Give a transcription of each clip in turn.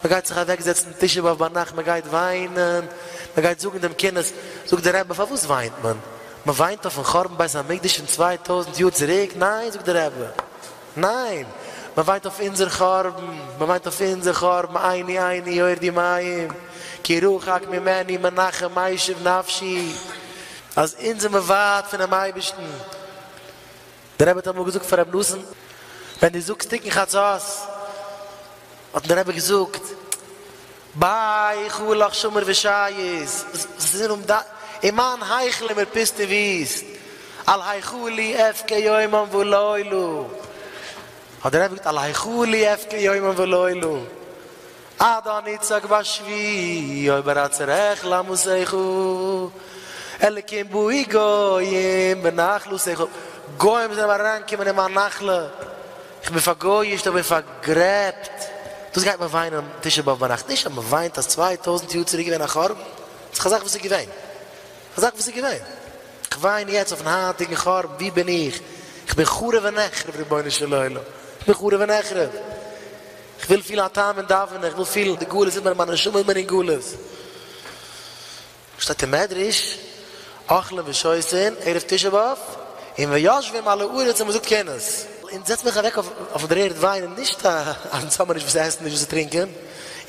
מען גייט זיך אוועק זעצן תשעה באב ביינאכט, מען גייט וויינען, מען גייט זאגן דעם קינות, זאגט דער רבי פארוואס וויינט מען? מען וויינט אויפן חורבן בית המקדש פון 2000 יאר צוריק? ניין זאגט דער רבי, ניין, מען וויינט אויף אונזער חורבן, מען וויינט אויף אונזער חורבן, עיני עיני יורדו מים, כי רחק ממני מנחם משיב נפשי, אז אונז זעמער ווייט פונעם אייבערשטן. דער רבי האט אמאל געזאגט פאר רבי נתן, ווען דו זאגסט תיקון חצות, האט אים דער רבי געזאגט, בהיכלך שמור ושייס, אין מיין היכל איז מיר פוסט און וויסט, על היכלי אבכה יומם ולילה, האט דער רבי געזאגט על היכלי אבכה יומם ולילה. עד אנה אצעק בשבי ובחצרך לאמתך אלקים באו גוים בנחלתך גוים זענען אריינגעקומען אין מיין נחלה איך בין פארגויאישט איך בין פארגרעבט דאס גייט מען וויינען תשעה באב ביינאכט נישט אז מען וויינט אז 2000 יאר צוריק געווען א חורבן ס'איז א זאך וואס איז געווען א זאך וואס איז געווען איך וויין יעצט אויפן היינטיגן חורבן ווי בין איך איך בין חרוב ונחרב רבונו של עולם איך בין חרוב ונחרב. איך וויל פילן א טעם אין דאווענען, איך וויל פילן די גלות איז מיר, מיין נשמה איז מיר אין גלות. שטייט אין מדרש, אוכלין ושותין ערב תשעה באב, און ויושבים על הארץ און מ'זאגט קינות. אונז זעצט מען זיך אוועק אויף דער ערד וויינען, נישט אז אונז האמיר נישט וואס צו עסן נישט וואס צו טרינקען,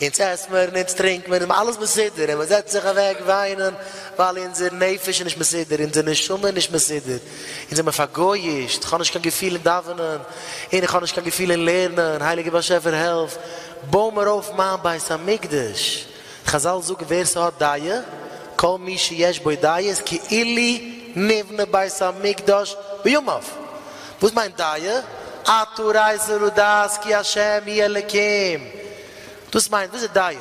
אונז עסט מיר און אונז טרינק מיר און אלעס מסודר, און מ'זעצט זיך אוועק וויינען ווייל אונזער נפש איז נישט מסודר, אונזער נשמה איז נישט מסודר. אונז זעמער פארגויאישט, כ'האב נישט קיין געפיל אין דאווענען, און איך האב נישט קיין געפיל אין לערנען, הייליגער באשעפער העלף, בוי מיר אויף מיין בית המקדש, חזל זאגן ווער ס'האט דעה, כל מי שיש בו דעה איז כאילו נבנה בית המקדש בימיו, וואס מיינט דעה? אתה הראת לדעת כי השם הוא אלקים, דאס מיינט, וואס איז דעות?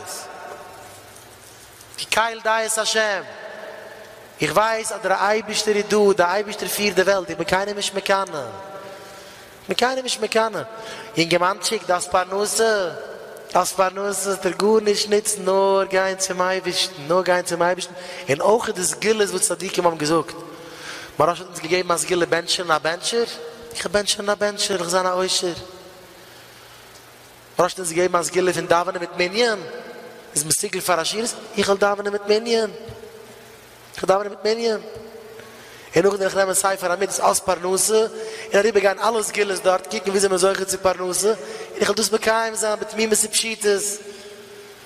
כי קל דעות השם, איך ווייס אז דער אייבערשטער איז דא, דער אייבערשטער פירט די וועלט, איך בין קיינעם נישט מקנא, איך בין קיינעם נישט מקנא, יונגערמאנטשיק דארפסט פרנסה, דארפסט פרנסה, זאלסט דיר גארנישט נוצן נאר גיין צום אייבערשטן, נאר גיין צום אייבערשטן, און אויך די סגולות וואס צדיקים האבן געזאגט, מוהרא"ש האט אונז געגעבן א סגולה בענטשען א בענטשער, איך וועל בענטשען א בענטשער, איך וועל זיין א עושר. מוהרא"ש האט אונז געגעבן א סגולה פון דאווענען מיט מנין, איז מסוגל פאר עשירות, איך וועל דאווענען מיט מנין, איך וועל דאווענען מיט מנין, און נאכדעם וועל איך נעמען ספר המידות אות פרנסה, און אריבער גיין אלע סגולות דארט, קוקן וויאזוי מען איז זוכה צו פרנסה, און איך וועל דאס מקיים זיין בתמימות ופשיטות.